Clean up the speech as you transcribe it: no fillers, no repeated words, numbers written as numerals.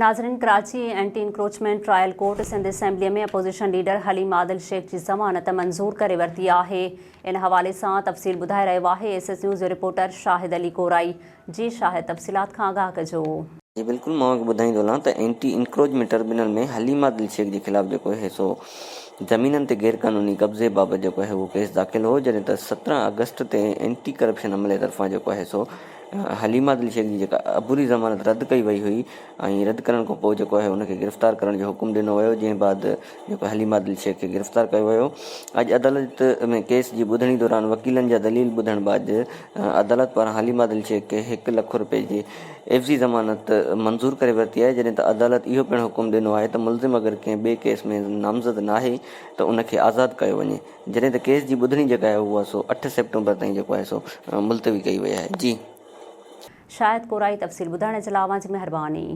ناظرين Karachi anti encroachment trial court Sindh assembly ۾ opposition leader Haleem Adil Sheikh جي ضمانت منظور ڪري ورتي آهي ان حوالي سان تفصيل ٻڌائي رهيو آهي ايس ايس نيوز جو رپورٽر شاهد علي ڪورائي جي شاهد تفصيلات کان آگاهه ڪجو. جي بلڪل مان اوهان کي ٻڌائيندو هلان ته اينٽي انڪروچمينٽ ٽربيونل ۾ حليم عادل شيخ جي خلاف جيڪو آهي سو زمينن تي غيرقانوني قبضي بابت جيڪو آهي اهو ڪيس داخل هو جڏهن ته 17 آگسٽ تي اينٽي ڪرپشن عملي طرفان جيڪو آهي سو حليم عادل شيخ جي جيڪا عبوري ضمانت رد ڪئي وئي هئي ۽ رد ڪرڻ کان پوء جيڪو آهي ان کي گرفتار ڪرڻ جو حڪم ڏنو ويو جنهن بعد جيڪو حليم عادل شيخ کي گرفتار ڪيو ويو. اڄ عدالت ۾ ڪيس جي ٻڌڻي دوران وڪيلن جا دليل ٻڌڻ بعد عدالت پاران حليم عادل شيخ کي هڪ لک رپئي جي عيوضي ضمانت منظور ڪري ورتي آهي جڏهن ته عدالت اهو پڻ حڪم ڏنو آهي ته ملزم اگر ڪنهن ٻئي ڪيس ۾ نامزد ناهي ته ان کي آزاد ڪيو وڃي. جڏهن ته ڪيس جي ٻڌڻي جيڪا آهي اها سو اٺ سيپٽمبر تائين جيڪو آهي سو ملتوي ڪئي وئي آهي. جي. شاهد ڪورائي تفصيل ٻڌائڻ جي لاء اوهان جي مهرباني.